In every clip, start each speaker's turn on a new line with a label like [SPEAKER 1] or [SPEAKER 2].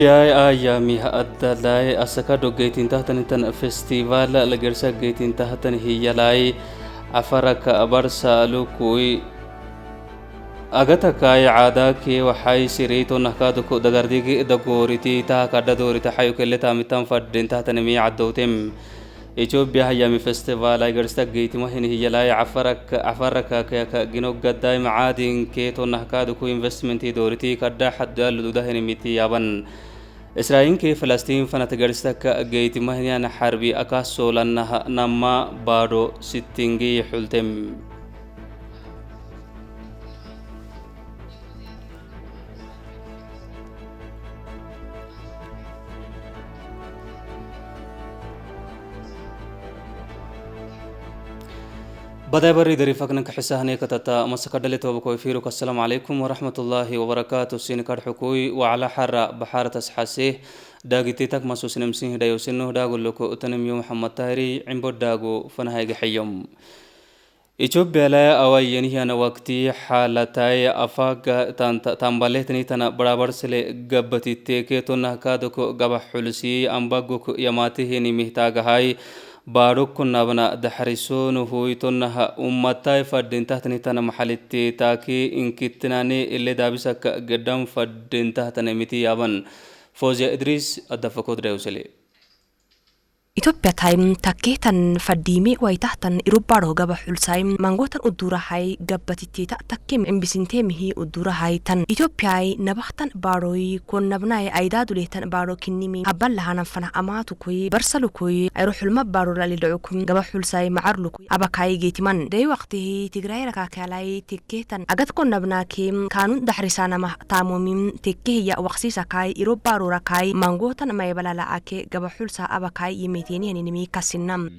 [SPEAKER 1] Ayyaami addalaay asaka doggeetiin tahtanitan festivaala lagersa geetiin tahtan hiyyalaay afaraka barsa lukui agatakaay caadaakee waxay siriitonahkaadoko dagardigi dagooriti taha kadha doorita xayu keletaamitan fadhin tahtanimi cadowtem Ethiopia hayami festival ay garsta geytimahin hiyalay cafarak cafaraka kayaka gino gaday macaadin keetonahkaadu ku investmenti dooriti kadha xadaalududahinimiti yaban israa'iinkii falastiin fanat garstaka geytimahinian xarbi akaasoolanaha nama baadho sittingii xultem. Baday bari darifaknan kaxisahne katata masakadhale tobakoy fiiruk. Assalaamu calaykum waraxmatullaahi wabarakaatu. Sin kadxukuy wacala xara baxaara tasxaseh daagititak masusinamsin hidhayosino daagoloko utanimiyo Maxamed Tahiri cimbo daago fanahaygaxiyom Ethiopia awayenihana waqti xaalatay afaga tambalehtnitana barabarsele gabbatite ketonahkaadoko gabax xulusi ambagok yamatihini mihtaagahay baadhokkonabna daxarisonuhuy ummatay fadintahtanitana maxalitti taaki inkittinani ile daabisaka gedhan fadintahtanamiti miti yaban. Fozia Idris addafakodreusele.
[SPEAKER 2] Itoophiyaa taayim takkeetan faddiimee wayitahtan irubbaadho gaba xulsaay mangotan uddurahay gabbatitteeta takkeem imbisintee mihii uddurahay tan Itoophiyaay nabahtan baadhoy konnabnaay aydaaduleetan baadho kinnimi habban lahanan fana amaatukoy barsalukoy ayro xulma baadho lalidhacukum gaba xulsaay macarlukoy abakaay geetiman day waqtihi Tigraay rakaakalay tekkeetan agad konnabnaake kaanun daxrisaanama taamomim tekkehiya waqsiisakaay irubbaadhorakaay mangotan maybalala'ake gaba xulsaa abakaay yimetenihaninimi kasinam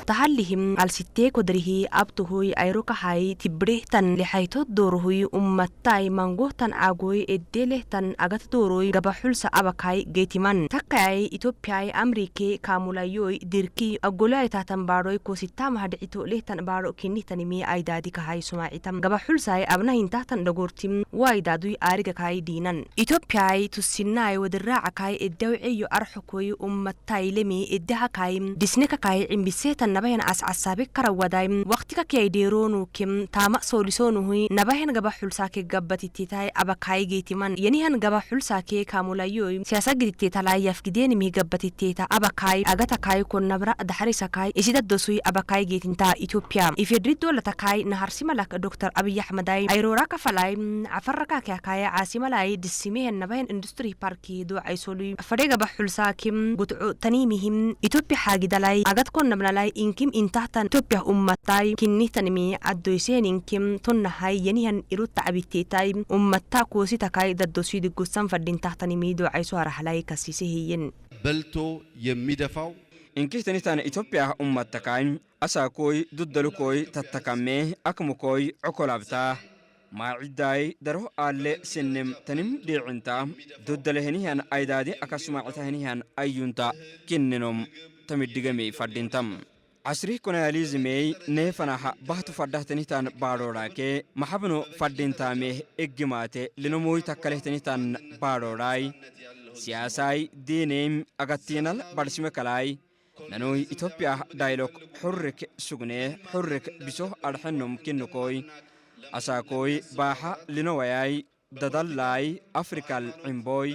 [SPEAKER 2] tahallihim alsittee kodrihi abtuhuy ayrokahay tibrehtan lexayto dooruhuy ummatay mangohtan agoy eddelehtan agat dooroy gaba xulsa abakay geetiman takkayay Itoopiyay amrike kaamulayoy dirki agolay tatan baadhoy kosittama hadhicito lehtan baadho kinnihtanimi aydaadi kahay sumacitam gaba xulsay abnahintahtan dhagortim waaydaduy aariga kay diinan Itoopiyay tusinay wadirraacakay eddawceyo arxokoy ummatay lemi eddahakay disnekakay cimbiseetan nabahen ascasabe karawaday waqtiga kiyay dheeroonukim taama soolisonuhui nabahen gaba xulsaake gabbatititay abakaay geetiman yanihan gaba xulsaake kaamulayoy siyaasa giditteetalay yafgideenimihi gabbatitteeta abakaay agatakay konnabra daxarisakay isidadosuy abakaay geetinta Ethiopia ifedri dolatakay naharsimalak Dr Abiy Ahmeday ayroora kafalay cafarakaakakay caasimalay disimehen nabahen industry parki ducaysoluy fadhe gaba xulsaakim gutco taniimihim Ethiopia xaagidalay agad konnabnalay inkim intahtan Ethiopia ummatay kinnihtanimi addoyseen inkim tonnahay yanihan irutta abitteetay ummatta koositakay daddosuydi gossan fadhintahtanimi ducayso harahlay kasisehiyen
[SPEAKER 3] በልቶ የሚደፋው
[SPEAKER 4] inkihtanitana Itoophiyaa ummattakaay asaakoy duddalukoy tattakamee akmukoy cokolabtaa maaciddaay daro aalle sinnem tanim dhiicinta duddalehenihan aydaadi akasumacitahenihan ayyunta kinninom tamidhigamey fadhintam casri kolonializimey neefanaha bahtu fadhahtenitan baadhoodhaake maxabno fadhintaameh eggimaate linomoy takkalehtenitan baadhoodhaay siyaasaay diineym agattiinal badhsime kalaay nanoy Itoophiyaa daayilok xurrik sugnee xurrik bisoh adxenom kinnukoy asaakoy baaxa linowayaay dadallaay afrikal cimboy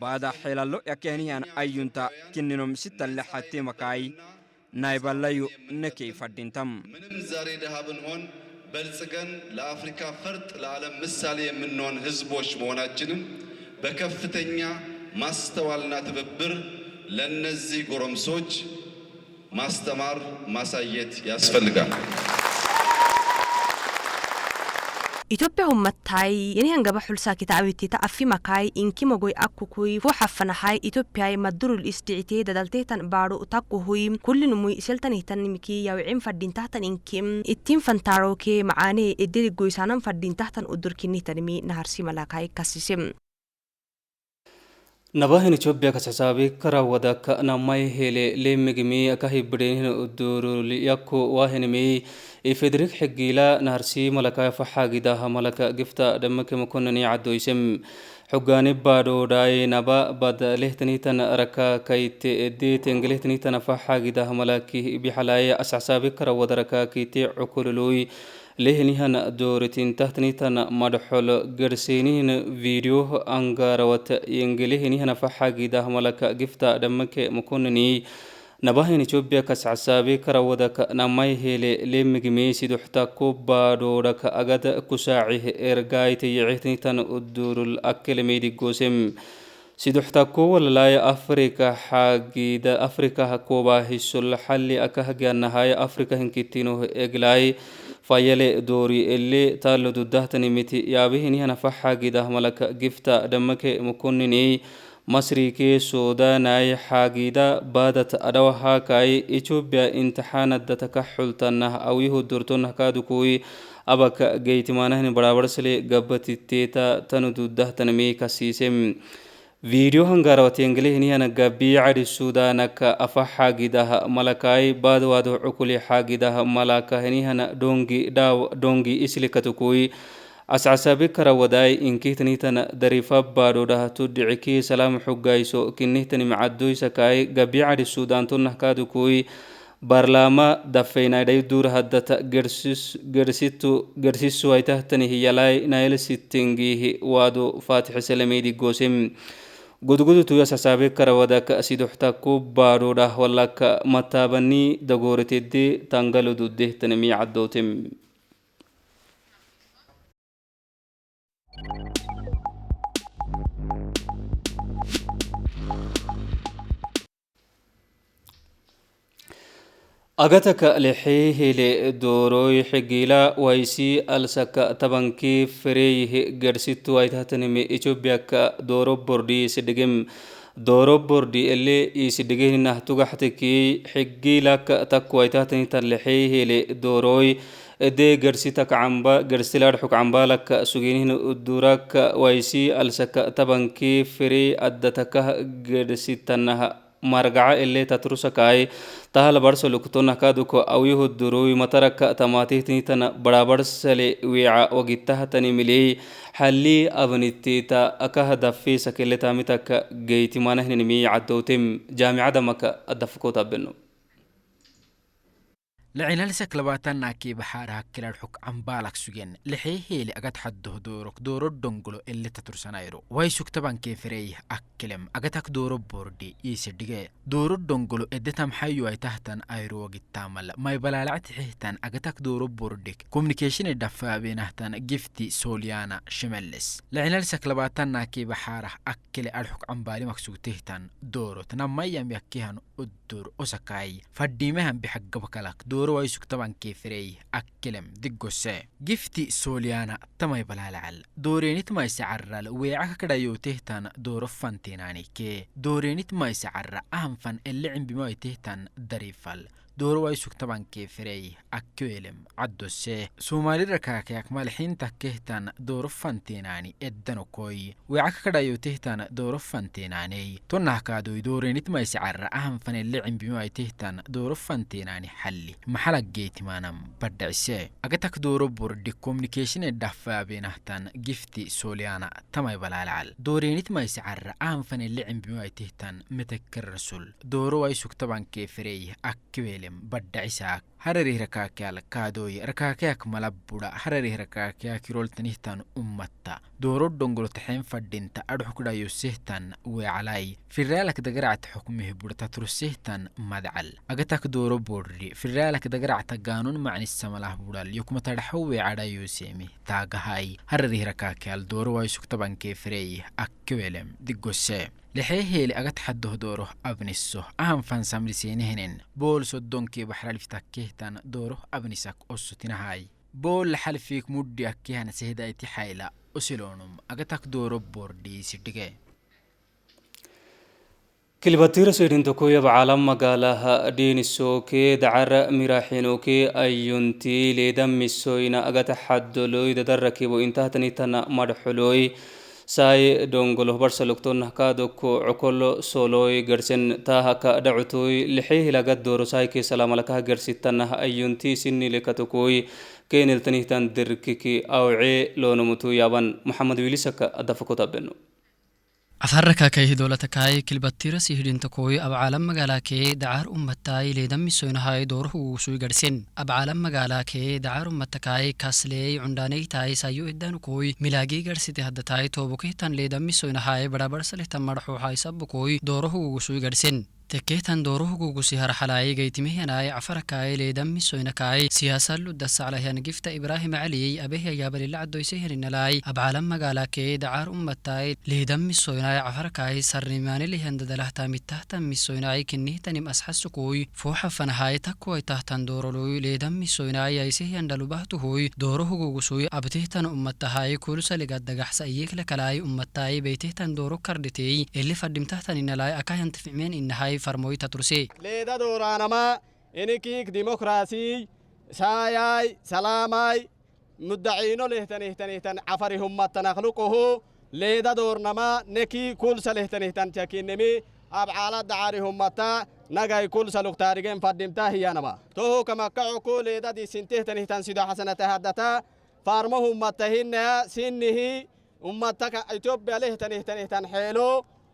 [SPEAKER 4] baada xeelallo yakkehenihan ayyunta kinninom sittalle xattimakaay nayballayu nekey fadhintam.
[SPEAKER 3] ምንም ዛሬ ድሃ ብንሆን በልጽገን ለአፍሪካ ፈርጥ ለዓለም ምሳሌ የምንሆን ህዝቦች መሆናችንን በከፍተኛ ማስተዋልና ትብብር ለነዚህ ጎረምሶች ማስተማር ማሳየት ያስፈልጋል።
[SPEAKER 2] Itoophiyaa ummattaay yanihan gaba xulsaaki ta'abitteeta affimakay inkimogoy akkukuy fo xaffanahay Itoophiyaay maddurul isdhicitee dadalteetan baadho takkuhuy kullinumuy iseltanihtanimiki yawicin fadhintahtan inkim ittiin fantaarokee macaanee eddedigoysaanan fadhintahtan udurkinihtanimi naharsi malakaay kasisem.
[SPEAKER 1] Nabahin Ethiopia kasasabi karawada ka namai hele lemigimi akahibrin udurul yakku wahinimi ifedrik xigila naharsi malaka faxagidaha malaka gifta dhammake makonani cadoysem xogaani baadhoodhaay naba bad lehtanitan raka kayte edeet engelehtanitana faxagidaha malaki bixalaay asxsaabi karawada raka kite cukululuy lehnihan dooritin tahtanitan madxol garseenihin video angarawat yengelehnihan faxagidah malaka gifta dhammake makonani nabahin Ethiopia kascasaabi karawadaka namay hele lemigimi siduxta ku baadhoodhaka agad kusaacih ergaayte yecihnitan udurul akelemeydигosem siduxta kuwalalaya Afrika xaagida Afrika hakoobahisul xalli akahaganahay Afrika hinkitinoh eglaay fayale doori elle taalo dudahtani miti yaabihinihana faxaagidah malaka gifta dhammake mukonini masrike suudaanay xaagida baadat adhawahaakay Ethiopia imtixaanada takaxultanah awihu durtonah kaadukuy abaka geytimaanahni baraabarsale gabbatiteeta tanu dudahtanami kasiisem video hangarawatengelehinihana gabii cadi suudaanaka afa xaagidah malakaay baadwaado cukuli xaagidah malakahinihana dongi dhaaw dongi islikatukuy ascasabi karawadaay inkihtanitana darifa baadhodhah tudhiciki salaam xugayso kinihtani macadoysakaay gabii cadi suudaantonah kaadukuy baarlaama dafeynaydhay duurahadata gersisu aytahtani hiyalaay nailsitengihi waado faatixisalameydигosem gudgudutuya sasaabe karawadaka siduxta ku baadhodhah walaka mataabani dagoritede tangalududehtanimi cadootem. Agataka lexeehele dooroy xigila waysi alsaka tabankii fereyhe gersitu aytahtanimi Ethiopiaka dooro bordi isidhigem dooro bordi ele isidhigehinah tugaxtiki xigilaka takku aytahtanitan lexeehele dooroy ede gersitak camba gersiladxuk cambalaka suginihin uduraka waysi alsaka tabankii ferey addatakah gersitanah margaca ele tatrusakaay tahal barsoluktonah kaduko awihu duruy mataraka tamatihtinitana barabarsale wiica wagitahatani miley xalli abnitita akah dafiisakele tamitaka geytimanahnimi cadowtem jaamicada maka adafkotabeno.
[SPEAKER 5] لعنالسك لباتنا كي بحار هكلا الحك عن بالك سجن لحيه أجت حده دورك دور الدنقلو اللي تترسنايرو وايسوك تبان كيفريه أكلم أجتك دور بوردي يسدقه دور الدنقلو إدتم حيو أي تحتن أيرو وقتامل ما يبلالعت حيتن أجتك دور بوردك كومنيكيشن الدفا بينهتن جفتي سوليانا شملس لعنالسك لباتنا كي بحاره أكل الحك عن بالي مكسوك تهتن دورو تنميم يكيهن الدور أسكاي فديمهم بحق بكلك دور waysug tabankee ferey akkelem diggose gifti sooliyaana tamay balaalacal dooreenit mayse carral weeca kakadhayowtehtan dooro fanteenaanike dooreenit mayse carra ahanfan elle cimbimoytehtan dariifal dooro waysug tabankee ferey akkelem caddose soomaalirakaakayak malxiintakkehtan dooro fanteenaani eddanokoy weeca kakadhayowtehtan dooro fanteenaaney tonnahkaadoy dooreenit mayse carra ahanfan elle cimbimoytehtan dooro fanteenaani xalli maxalaggeetimaanam badhacise agatak dooro bordi communication dhafaabenahtan gifti sooliyaana tamay balaalacal dooreenit mayse carra ahanfan elle cimbimoytehtan metekker rasul dooro waysug tabankee ferey akkiwelem badhacisaak hararih rakaakeal kaadooy rakaakeak malabbudha hararih rakaakeak hiroltanihtan ummatta dooro dongolo taxeen fadhinta adxukdhayosehtan weecalay firaalak dagaracta xukmih budha tatrusehtan madcal agatak dooro borri firaalak dagaracta gaanun macnisamalah budhal yokmatadhaxo weecadhayoseemi taagahay hararih rakaakeal dooro waysugtabankee ferey akkiwelem diggose lexeeheeli agat xaddoh dooroh abniso ahan fansamriseenehenen bool soddonkee baxraliftakkehtan dooroh abnisak ossotinahay bool laxalfiik muddi akkehan sehdayti xayla osiloonum agatak dooro bordhiisidhige.
[SPEAKER 1] Kilibatira seedintokoyab caalam magaalaha dhiinisookee dacara miraaxinookee ayuntii leedamisoyna agata xaddoloy dadarrakibo intahtanitana madxoloy Saay dongolo barsalukton kaadoko cokol soloy garsen taahaka dhacutoy lixii hilagad dooro saayke salaamalakaha garsitanah ayunti sinni lekatokoy keeneltanihtan dirkiki awcee loonomutu yaaban Maxamed Wiilisaka adafakotabeno.
[SPEAKER 6] Afaraka kay dowlata kilbatira sihidintakoy abcaalam magaalakee dacaar ummatay leedamisoynahay dooruhu suy garsen abcaalam magaalakee dacaar ummatakaay kasleey cundhaaneytaay sayo edanukoy milaagii garsite haddataay toobokehtan leedamisoynahay badhabarsalehtan madhaxuuxaysabukoy dooruhu suy garsen teketan dooruhugugusi harxalaay gaytimehyanay cafarakaay leedamisoynakaay siyaasaludasaclahyan gifta Ibraahim Caliyey abehyayabalilacdoysehyaninalaay abcaalam magaalakee dacaar ummatay leedamisoynay cafarakaay sarnimaanilehyan kinnihtanim asxasukuy fooxafanahay takkuay tahtan dooroluy leedamisoynay yaysehyan dhalubahtuhuy dooruhugugusuy abtehtan ummatahay kulsaligadagaxsa iyeklakalaay ummatay beytehtan dooro kardhitey eli fadhimtahtaninalaay akahyantaficmeen inahay farmoyta turse.
[SPEAKER 7] Leeda dooraanama inikiik dimokraasii saayaay salaamaay muddaciino lehtanihtanihtan cafari hummattanakluquhu leeda doornama nekii kulsa lehtanihtan chakinimi abcaala dacaari hummata nagay kulsa luktaarigen fadhimta hiyanama tohu kamakkacuku leedadi sintehtanihtan sido xasanata haddata faarmo hummattahinaa sinnihi ummattaka Ethiopia lehtanihtanihtan xeelo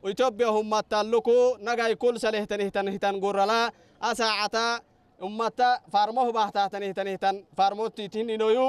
[SPEAKER 7] Ethiopia hummatalluku nagay kulsa lehtanihtanihtan gurrala asaacata ummata faarmohu bahtahtanihtanihtan faarmottitininoyu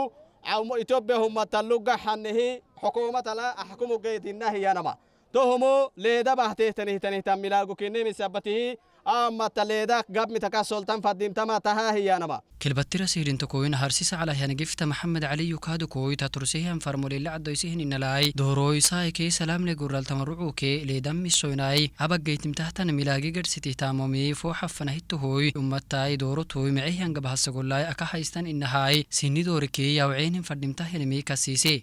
[SPEAKER 7] Ethiopia hummatalluga xannihi xukuumatala axkumu geetinnahiyanama tohumu leeda bahtehtanihtanihtan milaagu kinnimisabatihi ammata leeda gabmitaka soltan fadimtama tahahiyanama.
[SPEAKER 6] Kilbatira sihirintakoyn harsisa calahyan gifta Maxamed Caliyu kaadukoy tatursehan farmolilacdoysihininalaay dooroy saayke salaamle gurraltamarucuke leedamisoynay abagaytimtahtan milaagi gadhsitihtamomi fooxafanahittuhoy ummatay doorotoy mecehyan gabahasagolay aka haystan inahay sinidoorike yawceenin fadhimtahyanimi kasiise.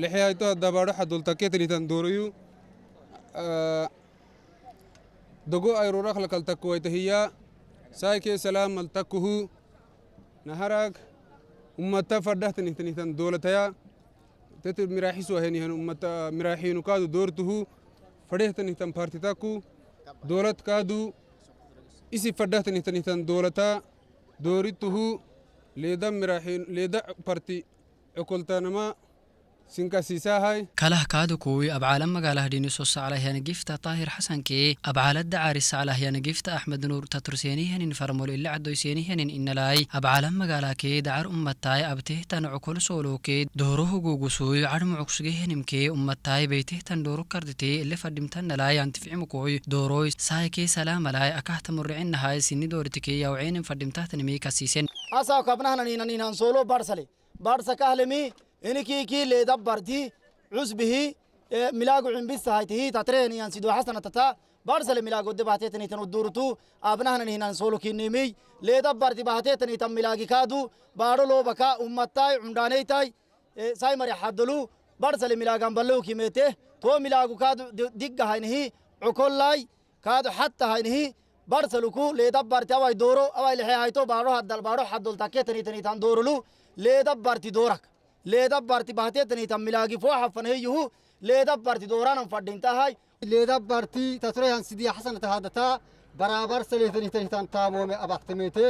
[SPEAKER 8] Lixiyayto dabaadho xadultaketinitan dooroyu dogo ayrurakhlakaltakuwaytahiya saayke salaamal takkuhu naharag ummata fadhahtanihtanihtan doolataya tete miraaxisuahenihan ummata miraaxiinu kaadu doortuhu fadhehtanihtan paartitakku doolat kaadu isi fadhahtanihtanihtan doolata doorittuhu leeda miraaxiin leeda parti cokoltanama sinkasiisahay.
[SPEAKER 6] Kalah kaadukuy abcaalam magaalahadhiniso saclahyan gifta Taahir Xasankee abcaalada caaris saclahyan gifta Axmed Nuur taturseenihanin farmol ilacdoyseenihanin inalaay abcaalam magaalakee dacar ummatay abtehtan cokol soolokee doorohugugusuy cadhmucugsugehanimkee ummatay beytehtan dooro karditee ile fadhimtanalaay antifcimukoy dooroy saayikee salaamalay akahta muricinahay sini dooritikee yawceenin fadhimtahtanimi kasiisen.
[SPEAKER 9] Asaa kabnahnaniinaninan soolo barsale barsa kahlemi inikiki leeda barti cusbihi milaagu cimbisahaytihi tatreniyan sido xasanatata barsale milaagode bahteetanitan udurtu abnahnanihinan solo kinimiy leeda barti bahteetanitan milaagi kaadu baadho loobaka ummatay cundhaaneytay saymari xadolu barsale milaagan ballow kimete to milaagu kaadu diggahaynihi cukollay kaadu xattahaynihi barsaluku leeda barti away dooro away lexehayto baadho haddal baadho xadol takeetanitan doorolu leeda barti doorak leeda barti bahteetanitan milaagi fooxafanahiyuhu leeda barti dooranan fadhintahay.
[SPEAKER 10] Leeda barti tasrehan sidii xasanata hadata barabar saleetanitan taamome abaqtimete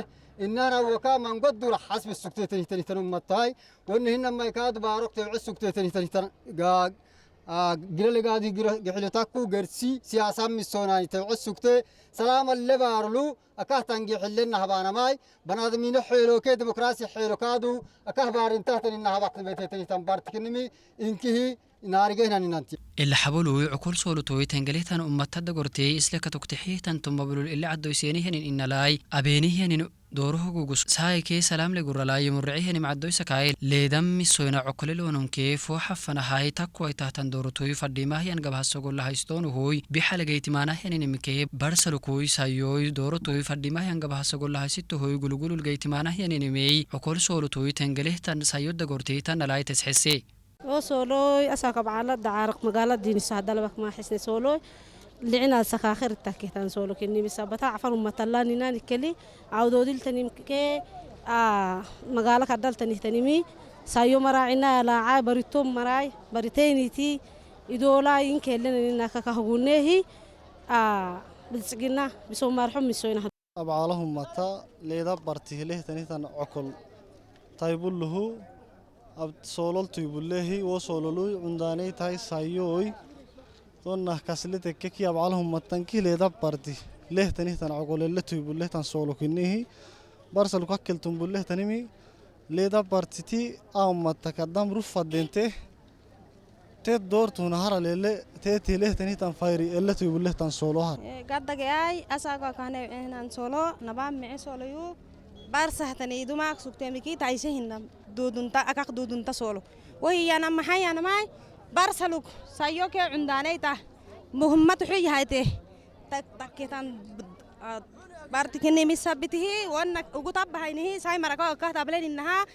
[SPEAKER 10] inana waka mangodura xasbi sugteetanitan ummatay wanihina maykaad baarokte cusugteetanitan gilalegaadi gixilitaku gersi siyaasa misonaanite cusugte salaama lebaarlu akahtan gixilena habaanamay banaadamiino xeelooke demokraasi xeelokaadu akah baarintahtanina habaqtimetetanitan bartikinimi inkihi naarigehnanинanti.
[SPEAKER 6] Ila xaboluy cukul soolutoy tangaletan ummatada gortey isla katugtaxiitan tumabulul ila cadoyseenihanin inalaay abeenihanin dooruhugugus saayikee salaamle gurralaay murcihanim cadoysakaay leedamisoyna cokolelononkee fooxafanahay takkuay tahtan doorotoy fadhiimahyan gabahasogolahaystonuhoy bixalagaytimaanahyaninimkee barsalukoy sayoy doorotoy fadhiimahyan gabahasogolahaysitohoy gulugululgaytimaanahyaninimey cokol soolutoy tangalehtan sayoda gortey tanalaay tesxese.
[SPEAKER 11] Oo sooloy asaa kabcaala dacaaraq magaaladiinisa hadalbak maaxisne sooloy licina sakaakhir taketan soolo kinimisa bata cafar umatalaninani keli cawdoodiltanimkee magaala kadaltanihtanimi sayo maraacina laacaa barito maraay bariteyniti. Idoola inkeelena kakahgunehi bilsigina bisoo maarxo misoyna
[SPEAKER 12] Abcaalahumata leeda bartihlehtanihtan cokol taybulluhu solol tuybulehi wo sololuy cundaaney tahay sayoy tonnah kasletekkeki abcalahumatanki leeda barti lehtanihtan cokolele tuybulehtan solokinihi barsalu kakkeltumbulehtanimi leeda bartiti aumata kadam rufadente teed doortuuna haralele teetihlehtanihtan fayri ele tuybulehtan soloha.
[SPEAKER 13] Gaddagayay asago kanenan solo nabam mece soloyu barsahtani dumaak sugtemiki taisehinna dudunta akak dudunta solo wahiyana maxayanamay barsaluk sayoke cundaanayta muhimmad xuyahayte takketan bartikinemisabitihi wana ugu tabbahaynihi say marako kahtableninaha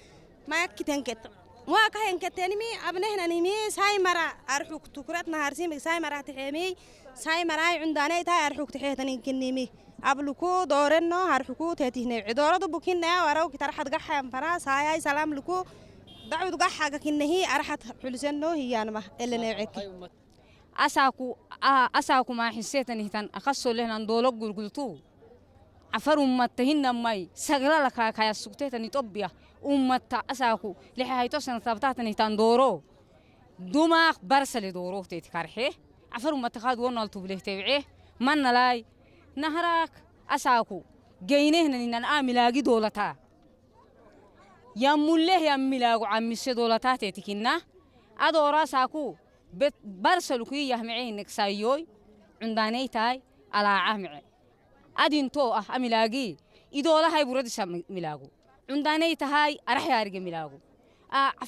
[SPEAKER 13] mayakitenket waa kahenketenimi abnehnanimi say mara arxuk tukurat naharsimi say mara tixemi say maray cundaanayta arxuk tixehtaninkinimi abluku dooreno arxuku tetihne cidoradu bukinna waraw kitarxad gaxan fara sayay salam luku dacwad gaxaga kinnahi arxad xulisano hiyanma eleneceki.
[SPEAKER 14] Asaku ma xiseetanihtan aqaso lehnan doolo gulgultu afar ummatahina may sagrala kaya sugteetani Ethiopia ummata asaku lixahayto santabtatanihtan dooro dumaaq barsale dooro teet karxe afar ummata qaad wonal tubleh tebce manalay naharaak asaku geynehna amilaagi doolata yamulleh yamilaagu camise doolata teetikinna adoora asaku barsaluku yahmiceynek sayoy cundaaneytaay alaacahmice adintoo ah amilaagi idoolahay buradisa milaagu cundaaney tahay araxyaarige milaagu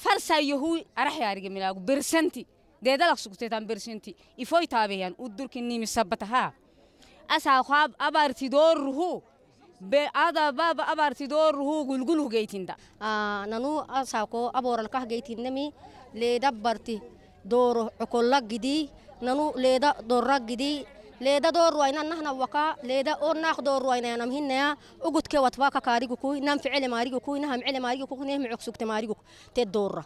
[SPEAKER 14] farsayohu araxyaarige milaagu bersanti deedalaq sugteetan bersanti ifoy taabeyan udurkinnimisabatahaa asaaqaab abaartidoorruhu be adababa abaartidoorruhu gulgulhu geytinda.
[SPEAKER 15] Nanu asaaqo abooralkah geytinnami leedabbarti dooro cokollagidi nanu leeda dorraggidi leeda doorruayna nahna waka leeda ornaaq doorruaynanam hinaya ugudke watwaaka kaarigukuy nam ficele maarigukuy naham cele maarigukuy nehmi cogsugte maariguk te doorra.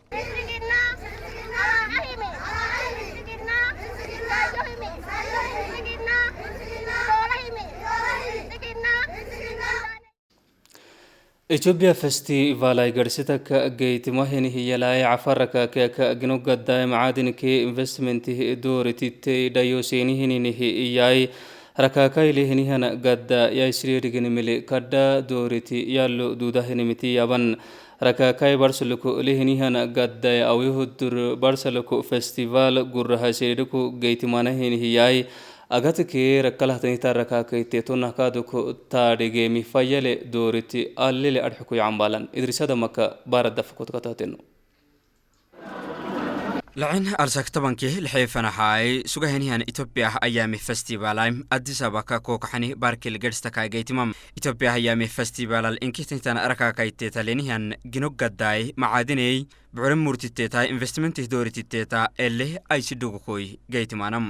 [SPEAKER 1] Ethiopia festival garsitaka geytimahini hiyalay cafaraka keka ginogada macaadinke investment doorititte dhayoseenihinihi iyay rakakaylihinihan gadda yaisriirginimili kadha dooriti yallo duudahinimiti yaban rakakay barsaluku lihinihan gadda awihudur barsaluku festival gurahasiriku geytimanahini agatke rakalahtanita rakakaite tonahkaduku taadhigemi fayale dooriti allile adxuku yacambalan idrisada maka baaradafakotkataateno.
[SPEAKER 4] Lacin alsaktabankii lixeefanahaay sugahenihan Ethiopia ayaami festivalay Addis Ababa kookaxani barkil gadhstakay geytimam Ethiopia ayaami festivalal inkihtintan arakakayteetalenihan ginogadaay macaadiney bucure murtiteeta investmentih doorititeeta ele aysidhugukoy geytimanam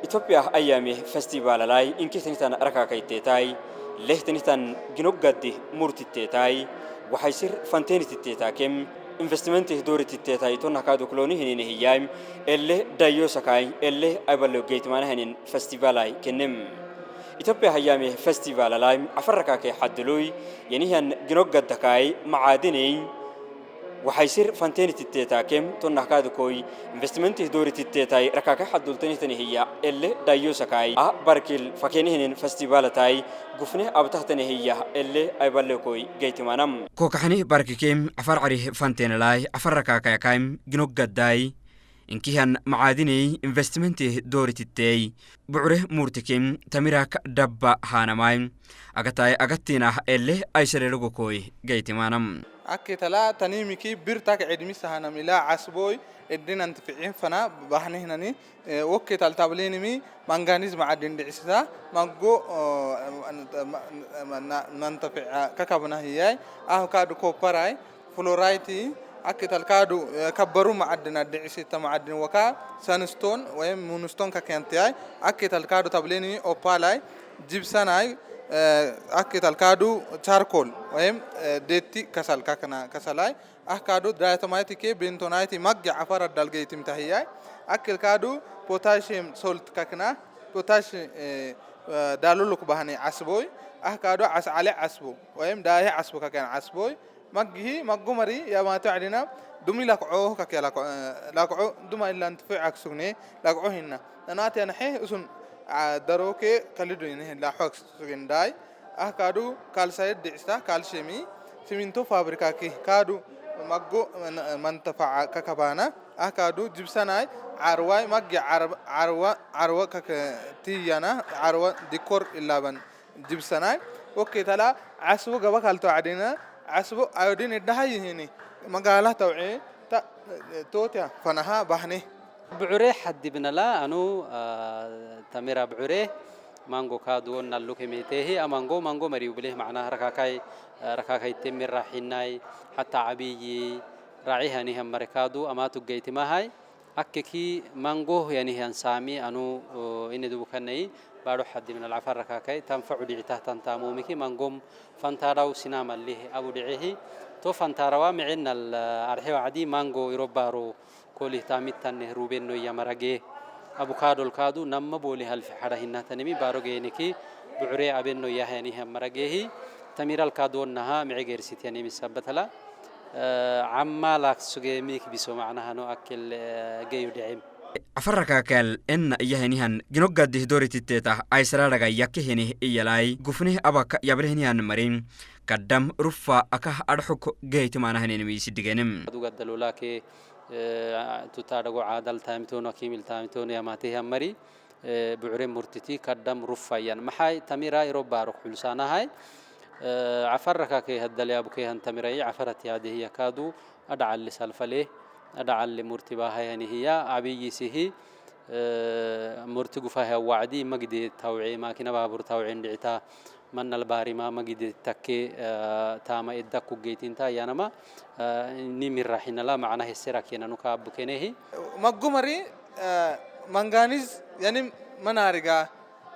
[SPEAKER 4] Ethiopia ayaami festivalalay inkihtintan arakakayteetay lehtinitan ginogadi murtiteetay waxaysir fanteenititeetaakem investmentih doorititeetay tonahkaadukloonihininihiyay elle dayosakay elle aybalo geytimanahanin festivalay kenem Ethiopia hayami festivalalay afarakaakay xaduluy yanihan ginogadakay macaadiney waxaysir fanteenititeetaakem tonahkaadukoy investmentih doorititeetay rakaakay xadultanihitanihiya elle dayosakay a barkil fakenihinin festivalatay gufne abtahtanihiya elle aybalekoy geytimanam kokaxani barkikem afar carih fanteenalay afarakaakayakaym ginogadaay inkihan macaadiney investmentih doorititey bucure murtikim tamirak dabba haanamay agatay agattinah elle aysarerugukoy geytimanam.
[SPEAKER 16] Akitala tanimiki birtak edmisahanam ila casboy edinan ficin fana bahnihnani wokital tablinimi manganiz macadin dhicisita mango nantafic kakabnahiyay ah kaadu koparay fluorite akital kaadu kabbaru macadina dhicisita macadin waka sunstone way moonstone ka keentay akital kaadu tablinimi opalay jibsanay akital kaadu charcoal ወይም deetti kasal kakana kasalay ah kaadu diatomite bentonite magge afar adalgeytim tahiyay akil kaadu Potassium salt kakna potash ዳሉልክ ባህኒ ዓስቦይ ኣህካዶ ዓስዓለ ዓስቦ ወይም ዳሄ ዓስቦ ከከን ዓስቦይ መግሂ መጉመሪ ያማቱ ዓዲና دمي لقعوه كك لقعو دم إلا انتفع عكسوني لقعوه هنا أنا أتي أنا حيه أسون دروك كلدو هنا لا حوك سجن داي أه كادو كالسايد دعستا كالشيمي سيمنتو فابريكا كي كادو مجو منتفع ككبانا أه كادو جبسناي عرواي مجي عرب عروا عروا كك تيانا عروا ديكور إلا بن جبسناي أوكي تلا عسبو جبك هالتو عدينا عسبو أيودين الدهي هني مقالة توعي توتيا فنها بحني
[SPEAKER 1] بعري حد بنلا أنو تميرا بعري مانغو كادو نلو كميته أمانغو مانغو مريو بليه معناها ركاكاي تمر راحيناي حتى عبيي راعيها نهم مركادو أما تجيت ما هاي أككي مانغو يعني هي سامي أنو إن دو كني بارو حد من العفر ركاكاي تنفع دعته تنتامومكي مانغوم فانتاراو سينما اللي أبو دعيه تو فانتاروا معنا الأرحيو عدي مانغو يروبارو كله تامت تنهروبين نويا مرجع أبو كادو الكادو نم بولي هالف حرهنا تنمي بارو جينكي بعري أبين نويا هنيه مرجعه تمير الكادو نها معجر ستياني مسبتلا عما لاك سجيميك بيسو معناها نو أكل جيو دعيم
[SPEAKER 4] afarakaakal enna iyahenihan ginoggadih dorititteeta aysararaga yakkehenih iyalai gufnih abaka yabrehenihan marin kaddam ruffa akah adxuk geytimaanahanenimiisidigenem
[SPEAKER 1] dugaddalulaake tutadago caadal taamitono akimil taamitono yamatehan mari bucure murtiti kaddam ruffayan maxay tamira iro baarok xulsaanahay cafarakaake haddalyabukehan tamirai cafarati hadihiya kaadu adhacalli salfaleh أدعى لمرتبها يعني هي عبي سهي مرتقفها وعدي مجد توعي ما كنا بابور توعي دعتا من الباري ما مجد تكي تاما إدكو جيتين تا يانما نمر رحنا لا معناه السراكين نكاب كنيه
[SPEAKER 16] مجمري منغانيز يعني منارجا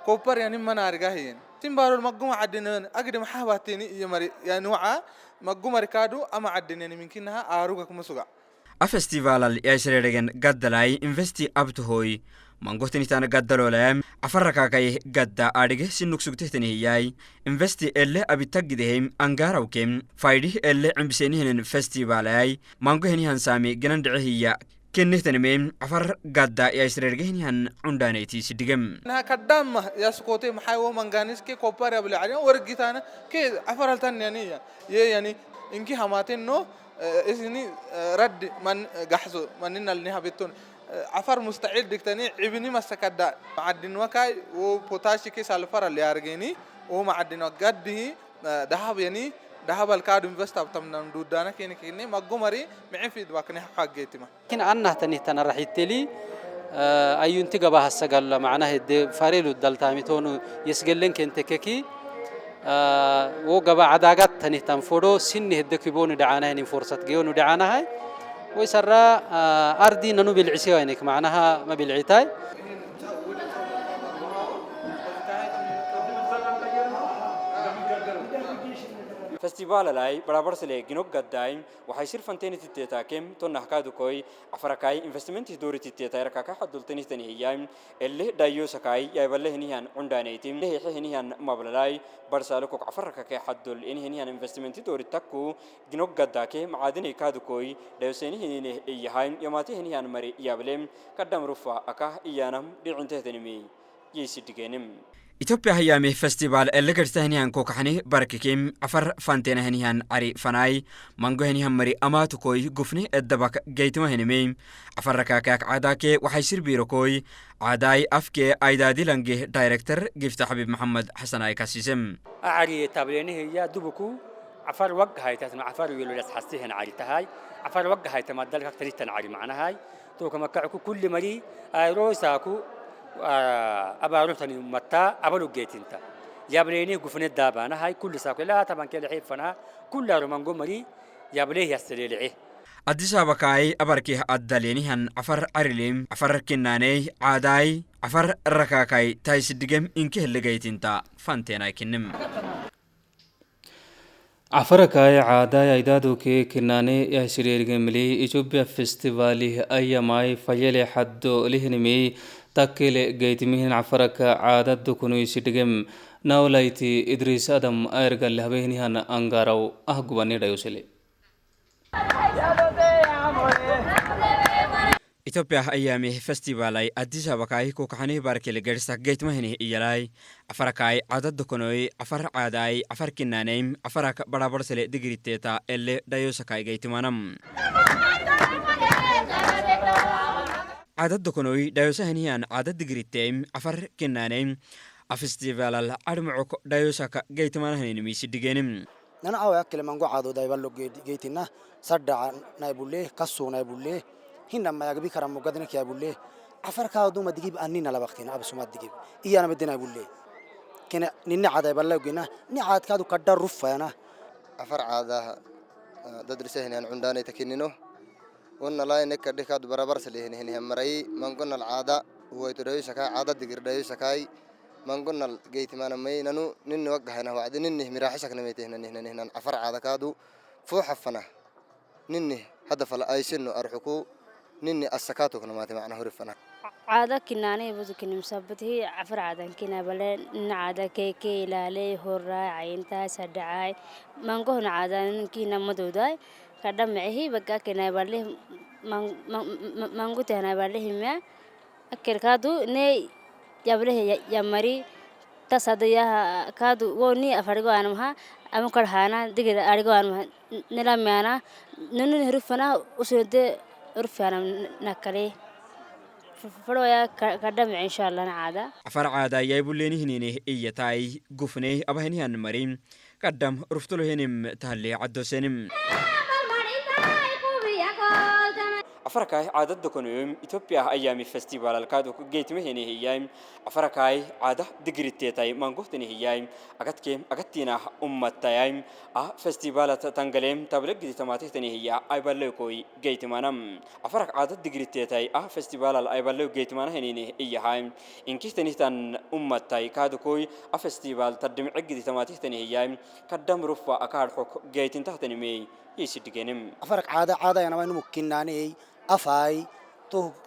[SPEAKER 16] كوبر يعني منارجا هين تنبارو المجمع عدنا أقدم حواتيني يمري يعني وعا مجمري كادو أما عدنا يعني ممكنها أروقك مسوق
[SPEAKER 4] afestivalal yaisreregen gaddalai investi abtuhoy mangohtinitan gaddalolayam afarakaakay gadda adhige sinugsugtehtenihiyai investi elle abitaggidehem angarawkem faydih elle cimbisenihenen festivalayai mangohenihan saami genan dhecehiya kennehtanimem afar gadda yaisrergehenihan cundaneyti sidigem
[SPEAKER 16] كدام يسقطي محاو منغانيس كي كوبر يبلي علينا ورقيتانا كي عفرالتان يعني يعني إنكي هماتين نو إسني رد من جحزو مننا اللي هبتون عفر مستعد دكتني عبني مسكدا معدن وكاي وبوتاشي كيس الفر اللي أرجيني ومعدن وقده ذهب يعني ذهب الكاد انفست أبتمنا دودانا كيني كيني مجمري معفيد وكني حاجتي ما
[SPEAKER 1] لكن أنه تنه تنرحيتلي أيون تجبها السجل معناه فاريلو الدلتاميتونو يسجلن كنتككي وجبا عداقات تنه تنفرو سنه الدكيبون دعانا هني فرصة جيون دعانا هاي ويسرى أرضي ننو بالعسيوينك معناها ما بالعتاي
[SPEAKER 4] festivalalai barabarsale ginog gaddaim waxay sirfantenititeetaakem tonnahkaadukoy afarakaay investmentih doorititeeta rakaka xadultanihtanihiyaim elle dhayosakai yaibalehinihan cundaaneytim lehexehinihan mablalai barsalukok afarakake xadul inhinihan investmenti dooritakku ginog gaddaake macaadinay kaadukoy dhayosenihinine iyahaim yomaatehinihan mari yablem kaddam rufa akah iyanam dhicintehtanimi yeysidigenim ኢትዮጵያ ህያሜ ፌስቲቫል እለገድተህኒያን ኮካሕኒ ባርክኪም አፈር ፋንቴነህኒያን አሪ ፈናይ ማንጎህኒያን መሪ አማቱኮይ ጉፍኒ እደባክ ገይትመህንሜ አፈረካካክ ዓዳኬ ወሓይስር ቢሮኮይ ዓዳይ አፍኬ አይዳዲ ለንጌ ዳይሬክተር ጊፍታ حبيب محمد حسن ካሲስም
[SPEAKER 17] أعري تابلينه هي دبكو عفر وجه هاي تسمع عفر يقولوا لس حسيهن عري تهاي عفر وجه هاي تمدلك تريتن عري معنا هاي تو كما كعكو كل مري روساكو أبارو تاني متى أبلو جيت انت يابليني قفن الدابانة هاي كل ساكو لا طبعا كده حيف فنها كل رومانجو مري يابليه يستليلعه
[SPEAKER 4] አዲስ አበባካይ አበርኪ አዳሌኒሃን አፈር አሪሌም አፈር ኪናኔይ ዓዳይ አፈር ረካካይ ታይስድገም ኢንኪ ህልገይቲንታ ፋንቴናይ ኪንም
[SPEAKER 1] عفركاي عاداي عيدادو كي كناني يهسريرجملي إثيوبيا فستيفالي أياماي فيلي حدو لهنمي Takkele geytimihin cafaraka caadad kunuisidhigem nawlayti Idriis Adam aergalle habehnihan angaraw ah gubani dhayosele.
[SPEAKER 4] Ethiopia ayaami festivalay Addis Ababa kokaxanih barkele garisa geytmahini iyalay afarakaay caadad konoy afar caadaay afar kinaaneym afarak barabarsele digiriteeta elle dhayosakaay geytimanam caadad konoy dhayosahanihan caadad digiriteem afar kinaaneym afestivalal adhmacok dhayosaka geytimanahaninimisidhigenim.
[SPEAKER 9] Nana awa akle mango caado daybalo geytina sadhaca naybulle kasuu naybulle hinna mayagbi karam mugadna kiyabulle afarka duma digib annina labaqtina absuma digib iyana medina bulle kena ninna caada balawgina ni caad kaadu kadda rufayana.
[SPEAKER 18] Afar caada dadrisahina cundaanay takinino wana laa inka dhikaad barabar salihina maray mangona caada wayto shakaa caada digir dhayo shakaay mangona geytimana maynanu ninni wagahana wacdi ninni miraaxishakna maytehna nihna afar caada kaadu fuuxafana ninni hadda fala aysino arxuku nini asakaatokna maate macna horifana.
[SPEAKER 19] Caada kinaanay budukin musabatihi afar caadan kinabale caada keeke ilaaley horaa cayntaa sadhacay mangohna caadan kina madowday kadhamacihi baga kinabale mangutehnabalehima akelkaadu ne yablehe yamari tasadayaha kaadu woni afarigo anamaha ama karhana digir arigo anamaha nilamana nunu horifana usode
[SPEAKER 4] Afar caada yaybulenihinine iyataay gufney abahinihan marim kadam ruftulohenim tahalle cadosenim. Afarakaay caadad konoyum Ethiopia ayaami festival alkaadu geytimaheni hiyayim afarakaay caada digiriteetay mangohtani hiyayim agadkeem agadtiina ummatayayim ah festival tangaleem tablegidi tamaatihtani hiya aybalewkoy geytimanam afarak caada digiriteetay ah festival aybalew geytimanahenini iyahayim inkihtanitan ummatay kaadukoy ah festival tadhimcigidi tamaatihtani hiyayim kadam rufa akaadxok geytintahtani mey yisidhigenim.
[SPEAKER 9] Afarak caada caada yana waynu kinaanay afay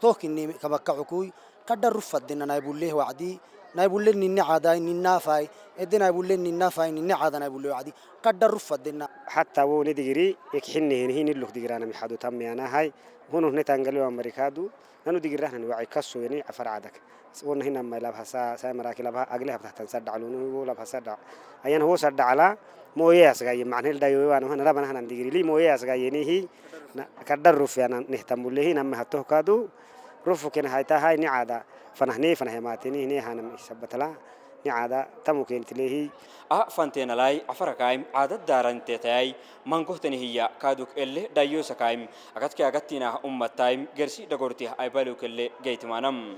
[SPEAKER 9] tohkinni kabakacukuy kadda rufadina naybulle wacdi naybulle ninni caaday ninna afay edi naybulle ninna afay ninni caada naybulle wacdi kadda rufadina.
[SPEAKER 20] Xataa woni digiri ikxinihinihin luk digirana mixadu tamiyanahay hunu netangaliwa marikaadu nanu digirahnan wacay kasuweni afar caadak wona hina maylabhasa samaraki labha agle habtahtan sadhaclunu labha sadhac ayan huwa sadhacla mooye asgaye macnil dhayo waan hana rabana hanan digiri li mooye asgayenihi kadda rufyana nihtambulehi nama hatohkaadu rufukin haytahay nicaada fanahni fanahemaatini hanam isabatala nicaada tamukentilehi.
[SPEAKER 4] Ah fanteenalay afarakaayim caadad daaranteetayay mangohtani hiya kaaduk elle dhayosakaayim agadke agadtiina ummatayim gersi dhagorti aybalukelle geytimanam.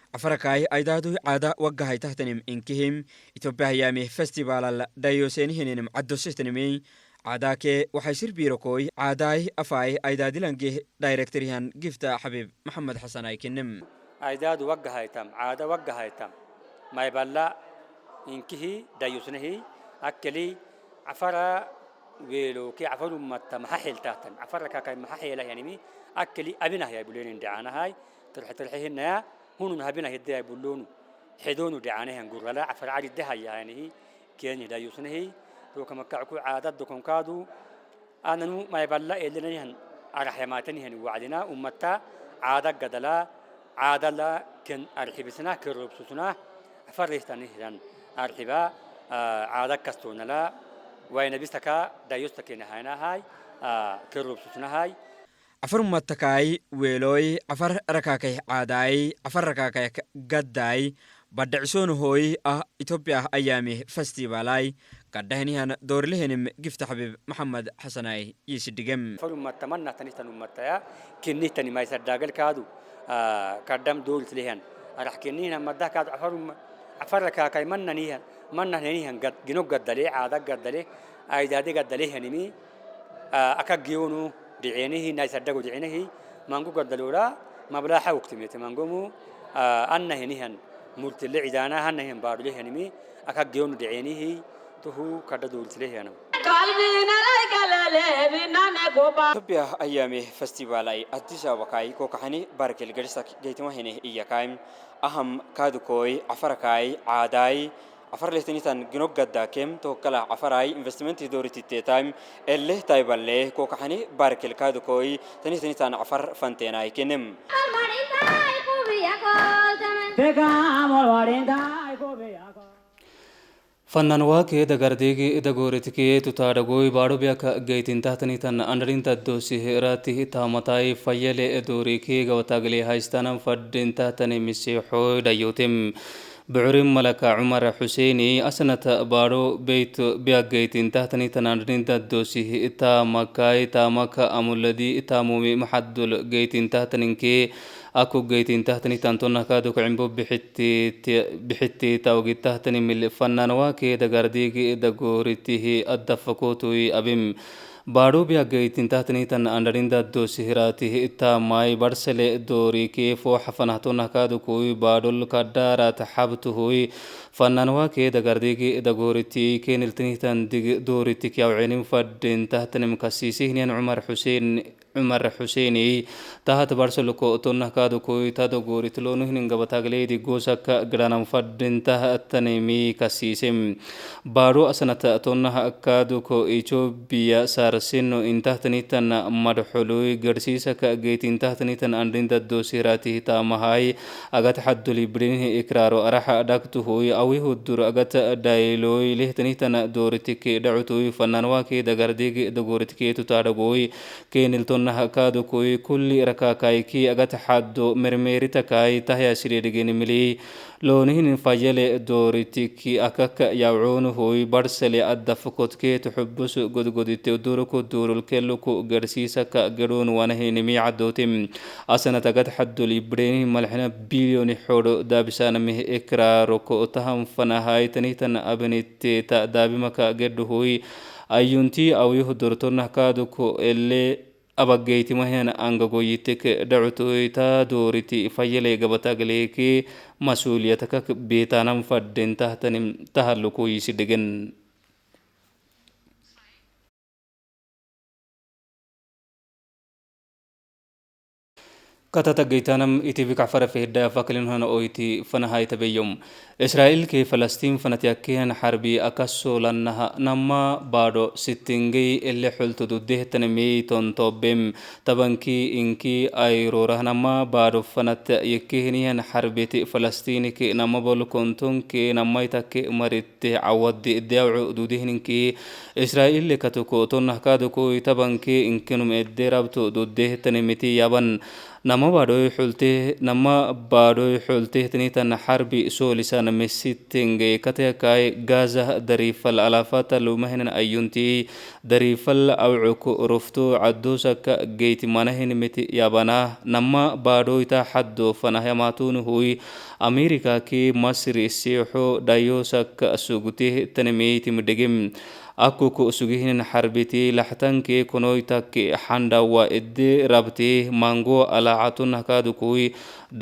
[SPEAKER 4] Afarakaay aydaadu caada waggahay tahtanim inkihim Ethiopia hayami festivalal dhayosenihinim cadosihtanimi caadaake waxay sirbiirokoy caadaay afaay aydaadilangih directoryahan gifta Xabiib Maxamed Xasan aykinim aydaadu waggahaytam caada waggahaytam mayballa inkihi dayusnahi akkeli afara weeloki afaru matta maxaxiltaatan afara kakay maxaxilayanimi akkeli abinah yabulenin dacanahay tarxtarxihinaya hunun habinah hidaya bulonu xidonu dacanahan gurala afar cari dahayanihi keeni dayusnahi tokamakacku caadad dokonkaadu ananu mayballa eelinahan araxemaatanihan wacdina ummata caada gadala caadala ken arxibisna kerobsusna afarrihtanihan arxiba caada kastonala waynabistaka dayustakeenahaynahay kerobsusnahay. Afar umatakaay weelooy afar rakaakay caadaay afar rakaakay gaddaay badhacsoon hooy ah Ethiopia ayaami festivalay kadhahnihan doorlehenim gifta Xabiib Maxamed Xasanay yisidhigem farumatamana tanihtan ummataya kinnitani maysadaagalkaadu kadam dooltlehan arax kinnihna madahkaad afarakaakay mananihan manananihan gino gaddale caada gaddale aydaadi gaddalehanimi akagiyonu dhicenihi naysadago dhicenihi mangu gaddalola mablaaxa waqtimete mangomu annahinihan murtile cidaana hanahin baadhulehanimi akagiyonu dhicenihi tuhu kadha dooltlehanam. ኢትዮጵያ አያሜ ፌስቲቫል ላይ አዲስ አበባ ካይ ኮካህኒ ባርኬል ገርሳ ገይትማ ሄኔ እያካይ አህም ካዱኮይ አፈረካይ ዓዳይ አፈር ለህተኒታን ግኖግ ገዳኬም ተወከላ አፈራይ ኢንቨስትመንት ዶሪቲቴታይም ኤሌህ ታይባሌ ኮካህኒ ባርኬል ካዱኮይ ተኒተኒታን አፈር ፈንቴናይ ኬንም
[SPEAKER 1] Fannanwaakee dagardeegi dagooretikee tutaadhagoy baadho biyaka geytin tahtanitan andarin taddosi raati taamatai fayyale doorikee gabatagalee haystanan fadden tahtani miseexoy dhayotem بعرم ملك عمر حسيني أسنة بارو بيت بياجيتين تحتني تنادرين تدوسي إتا مكاي تامك أمولدي إتا مومي محدل جيتين تحتنينكي أكو جيتين تحتني تنتونا كادوك عمبو بحتي تاوجي تحتني من فنان واكي دغارديجي دغوريته الدفكوتوي أبيم baadhoo biyagaytin tahtanitan andarinda dosihiraatih itamai barsele dorike fooxa fanahtonahkadukuy baadhol kadharat xabtuhuy fananwake dagardigi dagoriti keniltinihtan dig doritik yawcenin fadhin tahtanim kasisihnian cumar xuseeni tahat barsoloko tonahkadukuy tadogoritlonuhnin gabatagleedi gosaka granan fadhin tahtanimi kasisem baadho asanata tonahkaduko Ethiopia sino intahtanitan madxuluy garsiisaka geytintahtanitan andrinda dosirati taamahay agat xaduli brinhi ikraaro araxa dhagtuhuy awihudur agat dhayloy lehtanitan doritike dhacutuy fananwaake dagardigi dagoritike tutadhagoy keniltonah kaadukuy kulli rakakaayki agat xaddo mermeeritakai tahyasiredhigenimili loonihinin fayale doritiki akaka yawcuunuhuy barsele addafkotkeetu xubus godgodite duruku durulkeluku garsiisaka gadhoon wanahinimi cadootim asanatagad xadul ibreenihi malxina biliyoni xodho daabisaanamih ikraaroko tahan fanahaytanitan abiniteta daabimaka gedhuhuy ayunti awihu dortonahkaaduko ele abageytimahen angagoyitek dhacutoyta dooriti fayyale gabatagaleeke masuuliyatakak beetaanam fadden tahtanim tahallukoyisidhegen. katata geytanam itibik afara fehda faklin hana oiti fanahay tabeyyum Israel ke Falastin fanatiyakihan harbi akasso lannaha namma baado sittingey elle xultudu dehtanemi tontobem tabanki inki ayrorah namma baado fanat yekkehinihan harbiti Falastiniki namma bol kontonke nammaytakke maritte cawaddi dawcu dudehninki Israel katuko tonnahkaduko tabanki inkinum edderabtu dudehtanemiti yaban nama baadhoy xultehtanitan harbi soolisan mesitenge kateakai gaza dariifal alaafata lumahinan ayunti dariifal awcuku rufto caddoosaka geyti manahinimiti yabanah nama baadhoyta xaddo fanahyamaatunuhuy amerikaki masri seexo dhayoosaka sugteh tanimeytimidhegem akuku sugihinin xarbiti laxtanke konoytakke xandhawa edde rabte mango alaacatunahkadukuy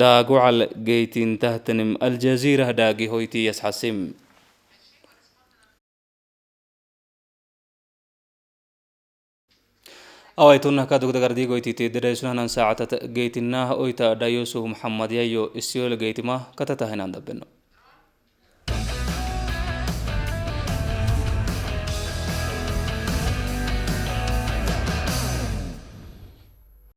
[SPEAKER 1] dhaagocal geytintahtanim aljaziirah dhaagi hoyti yasxasim. awaytunah kadugdagardigoytiti deresunanan saacatata geytinah oyta dhayosuh maxamed yayo isiol geytimah katatahinan dabbeno.